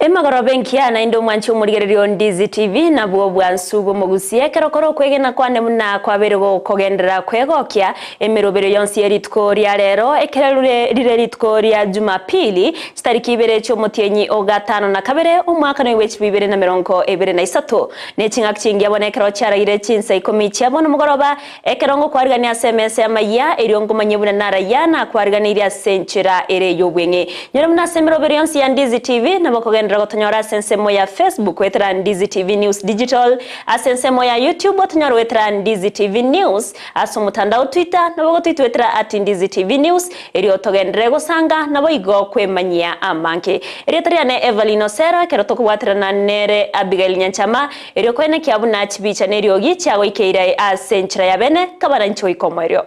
Emagoroba engiya naende omwanchi omorigereria o Ndizi TV nabwo obwansu bw'omogusia ekero kore okwegena kwane buna kwabeire gokogenderera kwegokia emeroberio yonsi ye rituko ria rero ekero rire rituko ria Jumapili chitariki ibere chi'omotienyi o gatano na kabere omwaka noyo bwe chibu ibere na merongo ebere na isato ne ching'aki chingiya bono ekero chiaraire chinsa ikomi chia bono mogoroba Ekero ngokwarigania ase emesa y'amayia, erio ngomanyie buna narayia nakwariganeirie ase enchera ere ey'obweng'e. Nyora buna ase emeroberi yonsi ya Ndizi TV, nabo okogenderera gotonyora ase ensemo ya Facebook goetera Ndizi TV News Digital, ase ensemo ya YouTube otonyore goetera Ndizi TV News, ase omotandao Twitter nabo ogotoitwetera at Ndizi TV News, erio togenderere gosanga naboigo kwemanyia amange. Erieta riane Evelyn Osero ekero tokobwaterana nere Abigail Nyanchama, Erio koenekia buna chibicha neriogi chiagoikeire ase enchera ya bene, nkabara inche goika omoerio.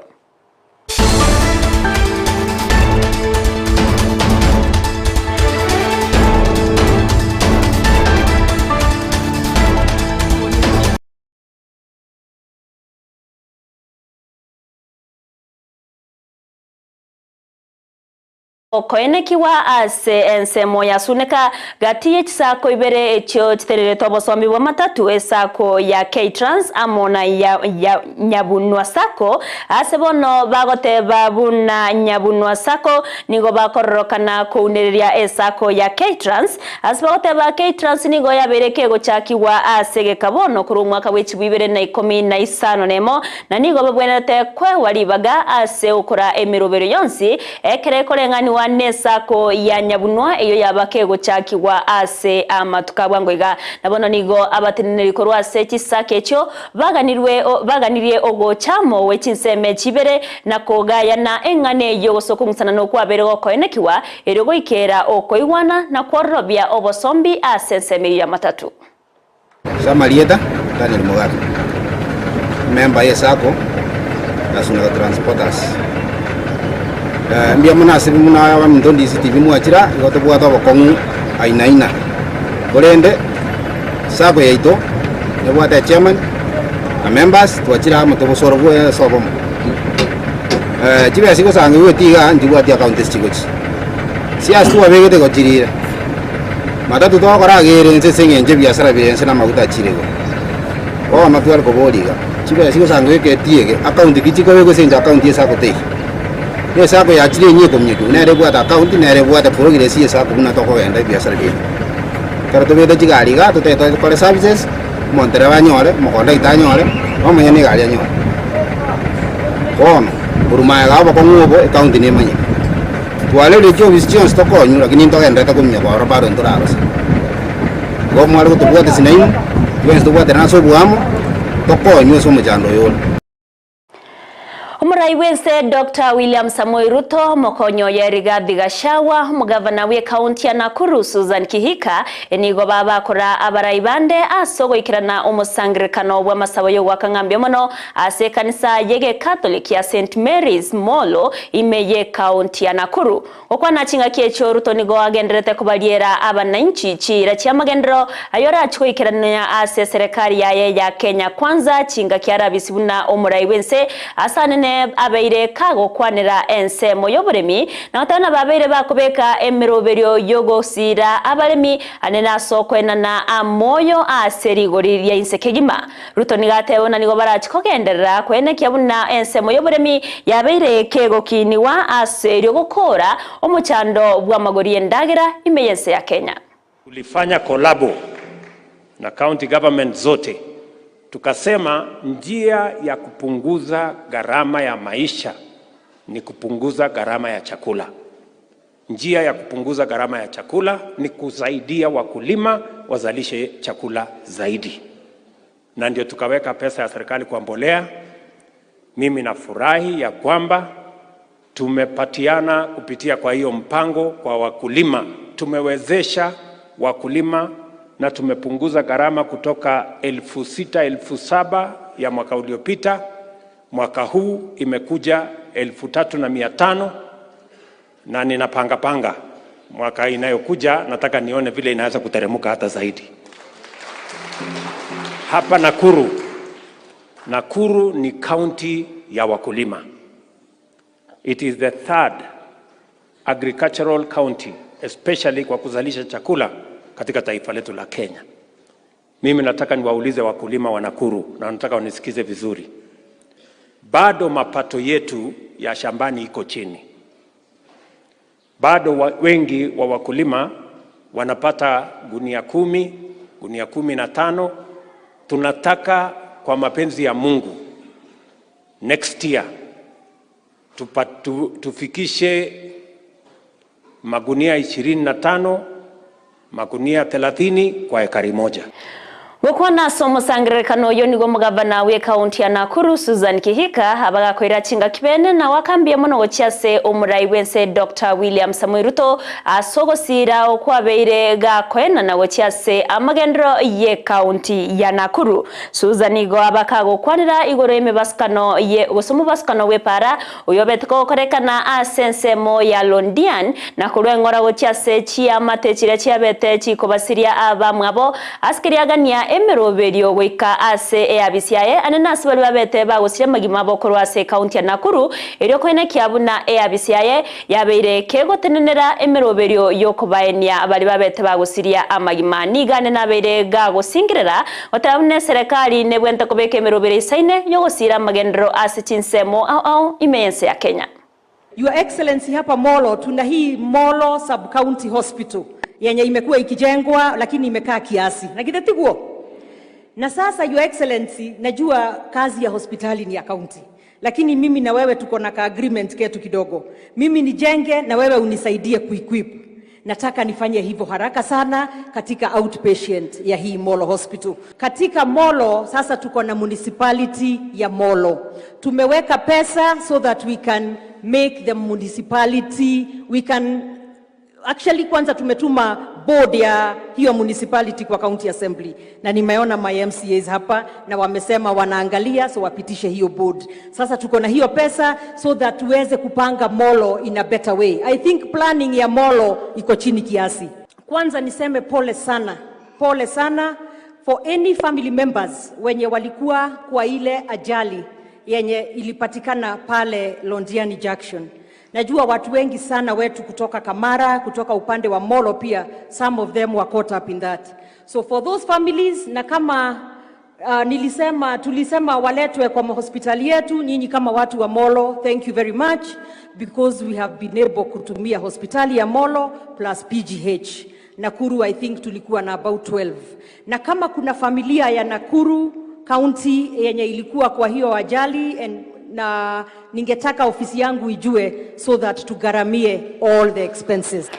Okoenekigwa ase ensemo ya Suneka, gati ye chisako ibere echio chitereretwe obosombi bw'amatatu, esako ya K-Trans amo na ya ya Nyabunwa Sacco, ase bono bagoteba buna Nyabunwa Sacco nigo bakororokana kounereria esako ya K-Trans. Ase bagoteba K-Trans nigo yabeire kegochakigwa ase egeka bono korwa omwaka bwe chibu ibere na ikomi na isano nemo, na nigo babwenerete koegwa ribaga ase gokora emeroberio yonsi Ekero ekoreng'anigwa n'esako ya nyabunwa eyio yaba kegochakigwa ase amatuko a bwango iga. Na bono nigo abateneneri korwa ase chisako echio baganirwe baganirie ogocha amo gwe chinsemo echi ibere, na kogayana eng'ana eyio gose okong'usana nokwabeire gokoenekigwa, erio goikera okoigwana na kwororobia obosombi ase ensemo eyio y'amatatu. Ase amarieta, Daniel Mogaka, member ye sacco ya Suneka Transporters. Mbuya mono ase buna abaminto DCTV mwachire aa, igo tobwate obokong'u aina aina. Korende sacco yaito nebwate echairman na members twachire amo tobosoro bwe ase obomo. Chibesa chigosangerwa iga nchibwati account ase chigochi. Siasa twabegete gochirira. Matatu togokora agere ense ase engencho ebiasara bire ense na amaguta achire igoro. Bono tware koboria iga, chibesa chigosanga goika etiege, account ki chikobekwa ase engencho account ye sacco teiyo. Ne esacco yachire enyia ekominyokiwa nere ebwate account nere ebwate progress ye esacco buna tokogenda ebiasara biaito. Ekero tobegete chigari igaa totagete tokore services, omontereba anyore, omokondakta anyore, na omonyene egari anyore. Bono, korwa magega obokong'u obo ecounty nemanyete. Twareire chiofisi chionsi tokonywa, lakini ntogenderete kominyoka oro bado ntorarose. Igo mware gotobwatisia nainwe, twensi tobwaterane ase oboamo, tokonywe ase omochando oyo ore. Omorai bw'ense Doctor William Samoei Ruto, omokonyi oye Rigathi Gachagua, omogavana bw'ekaunti ya Nakuru Susan Kihika nigo babakora abarai bande ase ogoikerana omosangererekano bw'amasabo y'ogoaka ng'a mbuya mono Ase ekanisa y'Egekatholiki ya St Mary's Molo ime y'ekaunti ya Nakuru. Gokwana chingaki echio Ruto nigo agendererete kobariera abananchi chiira chi'amagenderero ayorachie goikerania ase eserekari yaye ya Kenya Kwanza chingaki arabisi buna omorai bw'ense ase anene abeire kagokwanera ensemo y'oboremi na goteba nababeire bakobeka emeroberio y'ogosiira abaremi anene ase okoenana amoyo ase rigori ria inse kegima. Ruto nigo ateba buna nigo barache kogenderera koenekia buna ensemo y'oboremi yabeire kegokinigwa ase erio gokoora omochando bw'amagori y'endagera ime y'ense ya Kenya. Tulifanya collabo na county government zote tukasema njia ya kupunguza gharama ya maisha ni kupunguza gharama ya chakula. Njia ya kupunguza gharama ya chakula ni kusaidia wakulima wazalishe chakula zaidi, na ndio tukaweka pesa ya serikali kwa mbolea. Mimi nafurahi ya kwamba tumepatiana kupitia kwa hiyo mpango kwa wakulima, tumewezesha wakulima na tumepunguza gharama kutoka 6,000 7,000 ya mwaka uliopita. Mwaka huu imekuja 3,500 na ninapanga panga mwaka inayokuja nataka nione vile inaweza kuteremka hata zaidi. Hapa Nakuru, Nakuru ni county ya wakulima. It is the third agricultural county especially kwa kuzalisha chakula katika taifa letu la Kenya. Mimi nataka niwaulize wakulima wa Nakuru na nataka wanisikize vizuri. Bado mapato yetu ya shambani iko chini. Bado wengi wa wakulima wanapata gunia 10, gunia 15. Tunataka kwa mapenzi ya Mungu next year tufikishe magunia 25, magunia 30 kwa ekari moja. Gukwana somo sangerekano oyo nigo mugavana we kaunti ya Nakuru Susan Kihika abagakoira chinga kibene na wakambia muno gochiase omurai wense Dr. William Samoei Ruto asogosira okwabeire gakoena na gochiase amagendero ye kaunti ya Nakuru. Susan igo abakagokwanira igoro emebasukano ye gose omobasukano bw'epara oyo betiko gokorekana ase ensemo ya Londian na korwa eng'ora gochiase chiamate chiria chiabete chikobasiria abamwabo asikeriagania emeroberio goika ase eabisi yaye ane nase bari babete bagosiria amagima bokorwa ase ekaunti ya Nakuru erio koenekia buna eabisi yaye yabeire kegotenenera emeroberio yokobaenia bari babete bagosiria amagima nigane nabeire gagosingirera goteba buna eserekari nebwente kobeka emerobero isaine yogosira amagendero ase chinsemo ao ao ime ense ya Kenya. Your Excellency, hapa Molo tuna hii Molo Sub County Hospital yenye imekuwa ikijengwa lakini imekaa kiasi. Na kithetiguo. Na sasa Your Excellency, najua kazi ya hospitali ni ya county. Lakini mimi na wewe tuko na ka agreement ketu kidogo. Mimi nijenge na wewe unisaidie kuequip. Nataka nifanye hivyo haraka sana katika outpatient ya hii Molo Hospital. Katika Molo sasa tuko na municipality ya Molo. Tumeweka pesa so that we can make the municipality, we can actually kwanza tumetuma board ya hiyo municipality kwa county assembly na nimeona my MCAs hapa na wamesema wanaangalia, so wapitishe hiyo board. Sasa tuko na hiyo pesa so that tuweze kupanga Molo in a better way. I think planning ya Molo iko chini kiasi. Kwanza niseme pole sana, pole sana for any family members wenye walikuwa kwa ile ajali yenye ilipatikana pale Londiani Junction. Najua watu wengi sana wetu kutoka Kamara, kutoka upande wa Molo pia, some of them were caught up in that. So for those families, na kama nilisema tulisema waletwe kwa hospitali yetu, nyinyi kama watu wa Molo, thank you very much because we have been able kutumia hospitali ya Molo plus PGH. Nakuru I think tulikuwa na about 12. Na kama kuna familia ya Nakuru County yenye ilikuwa kwa hiyo ajali and, na ningetaka ofisi yangu ijue so that tugharamie all the expenses.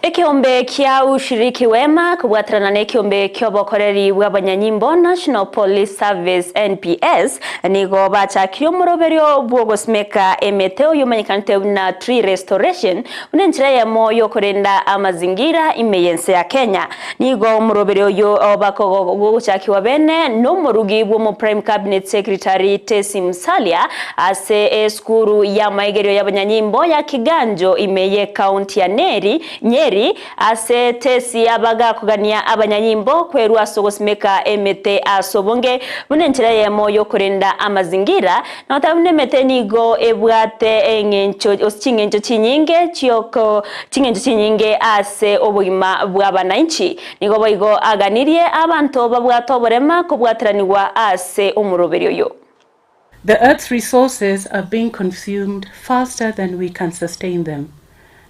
Ekiombe kia ushiriki wema kubwatirana na ekiombe kia obokoreri bwa abanyanyimbo National Police Service NPS nigo bachakirie omoroberio bwogosimeka emete oyo omanyekanete buna tree restoration buna enchera eyemo yokorenda amazingira ime yense ya Kenya. Nigo omoroberio oyo obakogochakiwa bene nomorugi bwa omo Prime Cabinet Secretary Tesi Musalia ase esukuru ya maigerio ya abanyanyimbo ya Kiganjo ime ye county ya Neri Nyeri ase tesi abagakogania abanyanyimbo kwerwa ase ogosimeka emete ase obonge buna enchera eyemo yokorenda amazingira na goteba buna emete nigo ebwate eng'encho ase ching'encho chinyinge chioko ching'encho chinyinge ase obogima bwa abananchi nigo boigo aganirie abanto babwate oborema kobwateraniwa ase omoroberi oyo. The Earth's resources are being consumed faster than we can sustain them.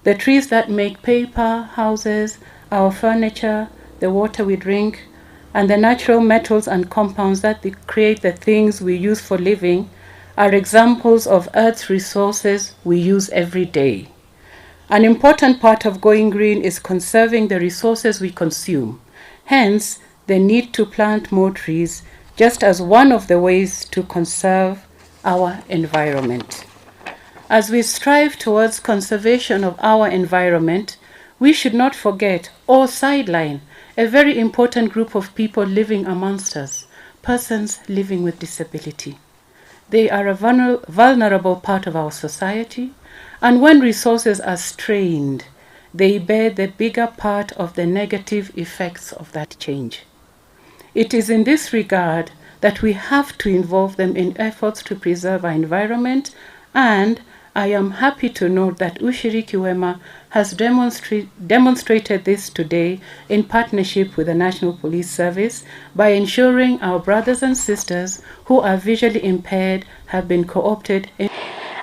The trees that make paper, houses, our furniture, the water we drink, and the natural metals and compounds that create the things we use for living are examples of Earth's resources we use every day. An important part of going green is conserving the resources we consume. Hence, the need to plant more trees, just as one of the ways to conserve our environment. As we strive towards conservation of our environment, we should not forget or sideline a very important group of people living amongst us, persons living with disability. They are a vulnerable part of our society, and when resources are strained, they bear the bigger part of the negative effects of that change. It is in this regard that we have to involve them in efforts to preserve our environment and I am happy to note that Ushiriki Wema has demonstrated this today in partnership with the National Police Service by ensuring our brothers and sisters who are visually impaired have been co-opted in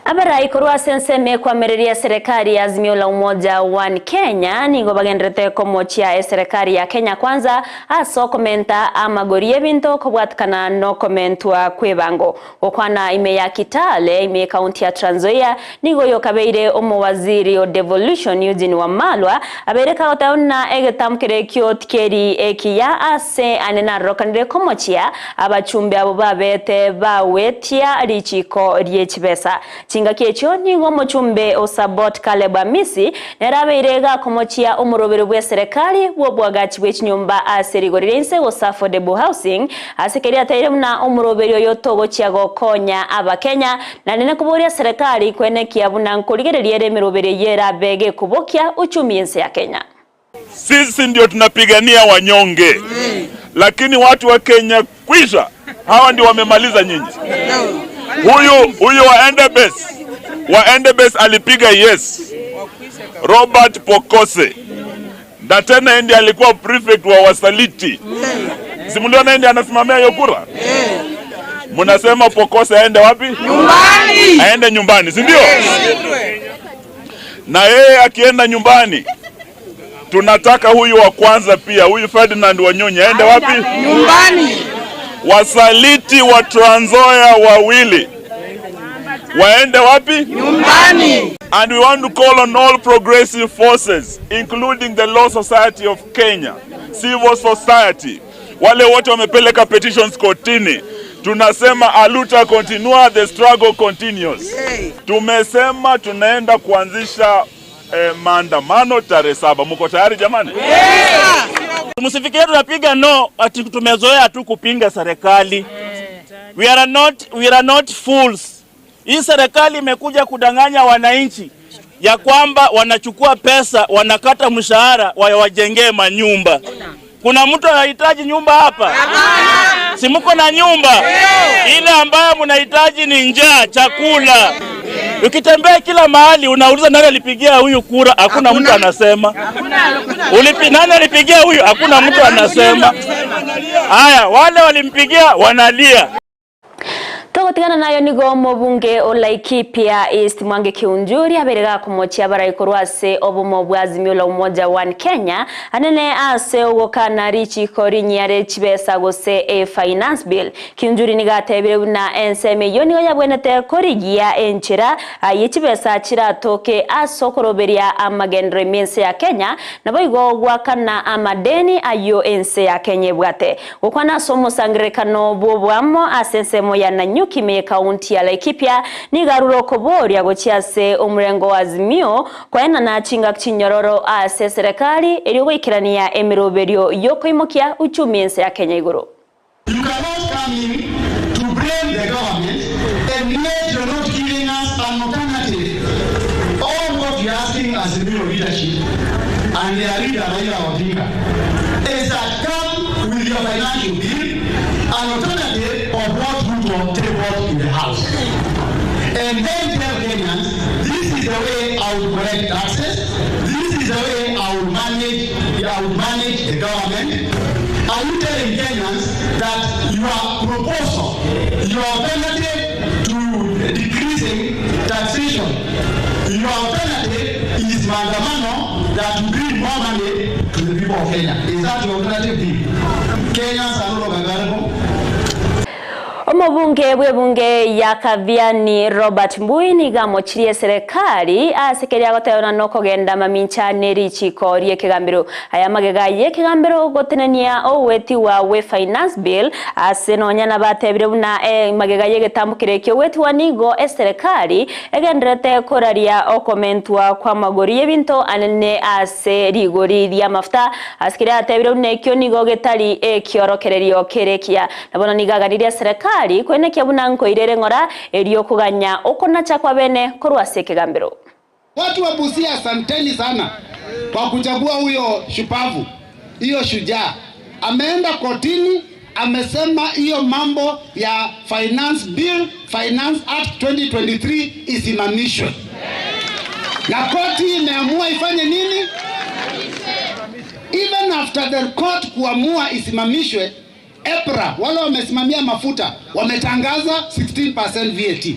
Abarai korwa ase ensemo ekwamereria eserekari ya Azimio la Umoja One Kenya nigo bagendererete komochia eserekari ya Kenya Kwanza ase okomenta amagori y'ebinto kobwatikana nokomentwa kw'ebango. Gokwana ime ya Kitale ime y'Ekaunti ya Trans Nzoia nigo oyokabeire omowaziri o Devolution Eugene Wamalwa abeire kagoteba buna egetambo keria ekio tikeri ekiya ase ane narokanire komochia abachumbe abwo babete bagwetia richiko rie chibesa. Chingaki echio nigo omochumbe o Sabot Caleb Amisi nere abeire gakomochia omorobero bw'eserekari bw'oboagachi bwe chinyomba ase rigori ria inse gose affordable housing ase keria ateire buna omoroberi oyo togochia gokonya abakenya naende nekoboria serekari kwenekia buna nkorigereria ere emeroberi eyio erabe gekobokia uchumi ense ya Kenya. Sisi ndio tunapigania wanyonge, lakini watu wa Kenya kwisha, hawa ndio wamemaliza nyinyi. Huyu huyu wa Endebess, wa Endebess alipiga yes, Robert Pokose, na tena ndiye alikuwa prefect wa wasaliti. Si mliona ndiye anasimamia hiyo kura? Mnasema Pokose aende wapi? Nyumbani. Aende nyumbani, si ndio? Na yeye akienda nyumbani tunataka huyu wa kwanza pia, huyu Ferdinand Wanyonyi aende wapi? Nyumbani. Wasaliti wa Trans Nzoia wawili waende wapi? Nyumbani. And we want to call on all progressive forces including the Law Society of Kenya, civil society, wale wote wamepeleka petitions kotini. Tunasema aluta continua, the struggle continues. Tumesema tunaenda kuanzisha maandamano tarehe 7. Mko tayari jamani? Yeah. Msifikirie tunapiga no ati tumezoea tu kupinga serikali. We are not fools. Hii serikali imekuja kudanganya wananchi ya kwamba wanachukua pesa wanakata mshahara wawajengee manyumba. Kuna mtu anahitaji nyumba hapa? Si mko na nyumba? Ile ambayo mnahitaji ni njaa, chakula. Ukitembea kila mahali unauliza nani alipigia huyu kura, hakuna mtu anasema. Ulipi, nani alipigia huyu? Hakuna mtu anasema. Haya, wale walimpigia wanalia. Togotigana nayo nigo omobunge o Laikipia East Mwangi Kiunjuri abere gakomochia abaraikorwa ase obomo bwa Azimio la Umoja One Kenya anene ase ogokana richiko rinyare chibesa gose e finance bill. Kiunjuri nigatebire buna ensemo eyo nigo yabwenete korigia enchera ye chibesa chiratoke ase okoroberia amagendero emiense ya Kenya nabo igo gwakana amadeni ayo ense ya Kenya ebwate gokwana ase omosangerekano bw'obwamo ase ensemo ya Nanyuki me kaunti ya Laikipia nigarura okoboria gochia ase omurengo wa Azimio kwaenana chinga chinyororo ase serikali erio goikerania emiroberio yokoimokia uchumi ense ya Kenya igoro. You cannot come in to blame the government and yet you're not giving us an alternative. All what you're asking as the new leadership and their leader Raila Odinga is that come with your financial bill, an alternative of what Ruto tabled in the house. And then tell Kenyans, this is the way I will collect taxes, this is the way I will manage the government. Are you telling Kenyans that your proposal, your alternative to decreasing taxation, your alternative is maandamano that will bring more money to the people of Kenya? Is that your alternative bill? Kenyans are no longer gullible. Omobunge bw'ebunge ya Kaviani Robert Mbui nigamochirie serikali ase keria gotebana nokogenda mamincha nerichiko rie kegambero aya magega ye kegambero gotenenia oweti wa we finance bill ase nonya nabatebire buna magega ye getambukire ekio weti wa nigo eserikali egenderete koraria okomentwa kwa magori y'ebinto anene ase rigori ria mafuta ase keria atebire buna ekio nigo getari ekiorokererio kerekia nabono nigaganirie serikali kwenekia buna nkoirere ng'ora erio kuganya okonacha kwa bene korwa ase ekegambero. Watu wa Busia, asanteni sana kwa kuchagua huyo shupavu, hiyo shujaa. Ameenda kotini. amesema hiyo mambo ya Finance Bill, Finance Act 2023 isimamishwe. Na koti imeamua ifanye nini? Even after the court kuamua isimamishwe, EPRA wale wamesimamia mafuta wametangaza 16% VAT.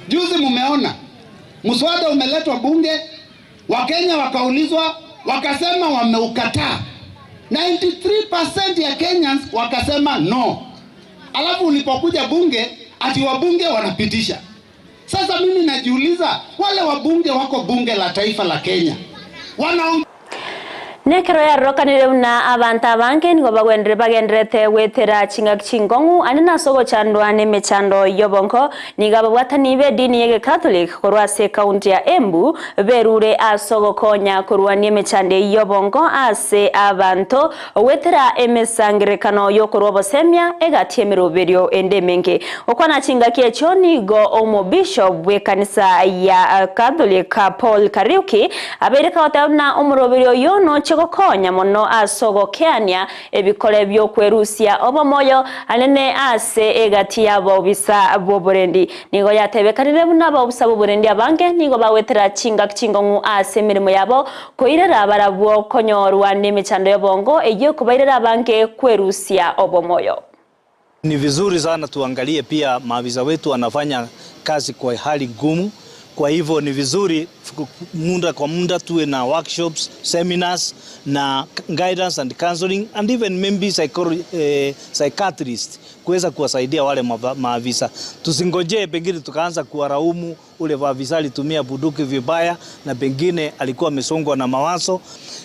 Juzi mumeona mswada umeletwa bunge, Wakenya wakaulizwa, wakasema wameukataa. 93% ya Kenyans wakasema no. Alafu ulipokuja bunge, ati wabunge wanapitisha. Sasa mimi najiuliza, wale wabunge wako bunge la taifa la Kenya wana Nekero yarokanire buna abanto abange nigo bagwendere bagenderete gwetera ching'aki chingong'u ande nase ogochandwa na emechando y'obongo nigo ababwatani ba edini ya egekatholic korwa ase ekaunti ya Embu berure ase ogokonya korwania emechando eyio y'obongo ase abanto gwetera emesangerekano y'okorwa obosemia egati y'emeroberio ende emenge. Gokwana chingaki echio nigo omobishop bw'ekanisa ya Catholic Paul Kariuki abeire kagoteba buna omoroberio oyio noche gokonya mono ase ogokeania ebikore bi'okwerusia obomoyo anene ase egati y'abaobisa b'oborendi. Nigo yatebekanire buna abaobisa b'oborendi abange nigo bagwetera chingaki chingong'u ase emeremo yabo koirera barabwo konyorwa nemechando y'obongo eyio ekobairera abange kwerusia obomoyo. Ni vizuri sana tuangalie pia maafisa wetu wanafanya kazi kwa hali ngumu. Kwa hivyo ni vizuri muda kwa muda tuwe na workshops, seminars na guidance and counseling and even maybe psychiatrist kuweza kuwasaidia wale maafisa. Tusingojee pengine tukaanza kuwaraumu ule afisa alitumia bunduki vibaya na pengine alikuwa amesongwa na mawazo.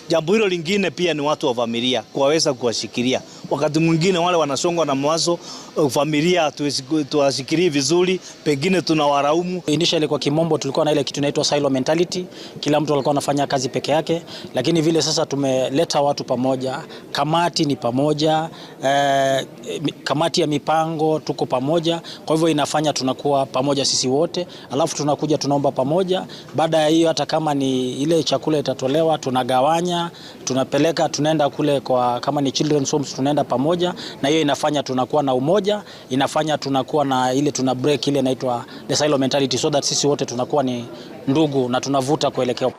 Jambo hilo lingine pia ni watu wa familia kuwaweza kuwashikilia. Wakati mwingine wale wanasongwa na mawazo, familia tuwashikilie vizuri, pengine tunawaraumu. Initially kwa kimombo tulikuwa na ile kitu inaitwa silo mentality, kila mtu alikuwa anafanya kazi peke yake, lakini vile sasa tumeleta watu pamoja, kamati ni pamoja, kamati ya mipango tuko pamoja, kwa hivyo inafanya tunakuwa pamoja sisi wote, alafu tunakuja tunaomba pamoja. Baada ya hiyo hata kama ni ile chakula itatolewa tunagawanya, tunapeleka, tunaenda kule kwa kama ni children's homes tunaenda pamoja, na hiyo inafanya tunakuwa na umoja, inafanya tunakuwa na ile tuna break ile inaitwa the silo mentality, so that sisi wote tunakuwa ni ndugu na tunavuta kuelekea.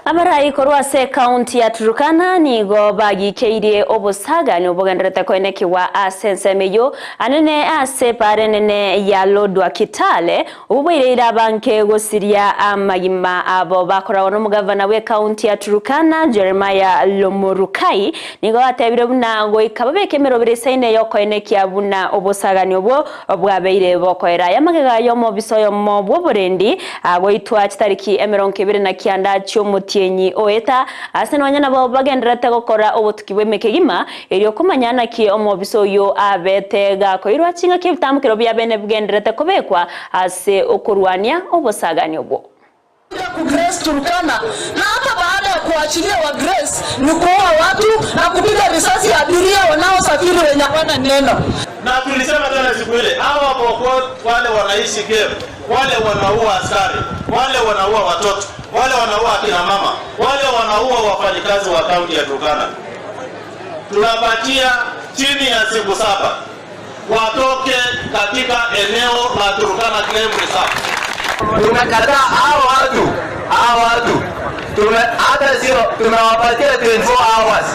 Abarai korwa ase ekaunti ya Turkana nigo bagikeirie obosagani obogenderete koenekiwa ase ensemo eyio anene ase epara enene ya Lodwar Kitale obwo bwaireire abanke gosiria amagima abo bakoragwa na omogavana bwa ekaunti ya Turkana Jeremiah Lomorukai nigo atebire buna goika babeke emerobere esaine yokoenekia buna obosagani obwo bwabeire bokoera. Aya amagega y'omobisa oyomo bw'oborendi agoitwa chitariki emerongo ebere na kianda chi'omotienyi oeta ase nonya nabo bagenderete gokora obotuki bw'emekegima erio komanya naki omobisa oyo abete gakoirwa ching'aki ebitamokero bia bene bigenderete kobekwa ase okorwania obosagani obwo. Ku Grace Turkana na hata baada ya kuachilia wa Grace ni kuua watu na kupiga risasi ya abiria wanaosafiri wenye hawana neno. Na tulisema tena siku ile hawa Pokot wale wanaishi game, wale wanaua askari, wale wanaua watoto, wale wanaua akina mama, wale wanaua wafanyikazi wa kaunti ya Turkana. Tunapatia chini ya siku 7 watoke katika eneo la Turkana Game Reserve. Tumekataa hao watu, hao watu. Tume, hata sio tumewapatia 24 hours.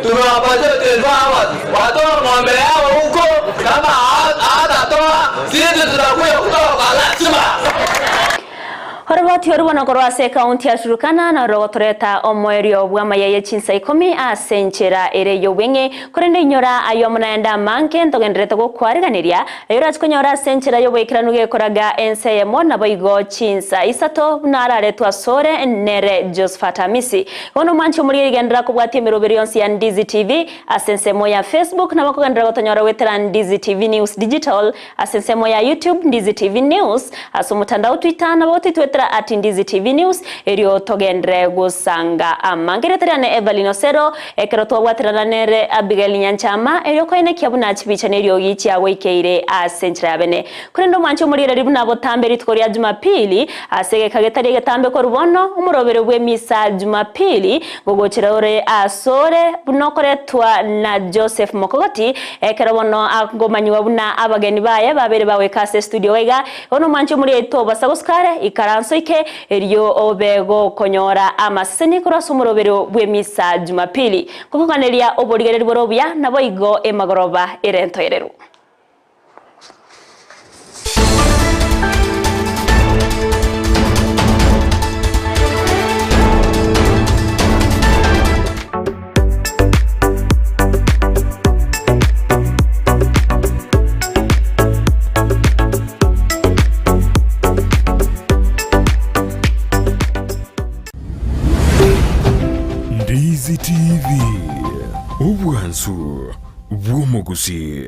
Tumewapatia 24 hours. Watoe ng'ombe yao huko, kama hawatatoa sisi tutakuja kutoa kwa lazima. Oroboti orubono korwa ase ekaunti ya Turkana na orogotoreta omoerio bw'amayai chinsa 10 ase enchera ere y'obweng'e korende inyora ayo omonaenda amange ntogenderete gokwariganiria ayo orachi konyora ase enchera y'oboikeranu gekoraga ense eyemo nabo igo chinsa isato buna araretwa sore nere Josephat Hamisi. Bono mwanchi omorigeri gendera kobwatia emeroberi yonsi ya Ndizi TV ase ensemo ya Facebook nabo kogenderera gotonyora gwetera Ndizi TV News Digital ase ensemo ya YouTube Ndizi TV News ase omotandao Twitter nabo gotitwetera at at Ndizi TV News erio togenderere gosanga amange. Erieta riane Evelyn Osero, ekero twabwaterana nere Abigail Nyanchama erio koenekia buna chibicha na eriogi chiagoikeire ase enchera ya bene. Korende omwanche omorigereria buna botambe rituko ria Jumapili, ase egeka getari egetambe korwa bono, omorobere bw'emisa Jumapili, ngogochera ore asore, buna okoretwa na Joseph Mokogoti, ekero bono agomanyigwa buna abageni baye babeire bagoika ase estudio gaiga. Bono omwanche omorigereria tobasa gosuka are, ikaransa oike, erio obe gokonyora amaseseni korwa ase omorobero bw'emisa Jumapili. Ngokoganeria oborigereria bore obuya, naboigo emagoroba ere entoereru. Ndizi TV, obwansu bw'omogusii.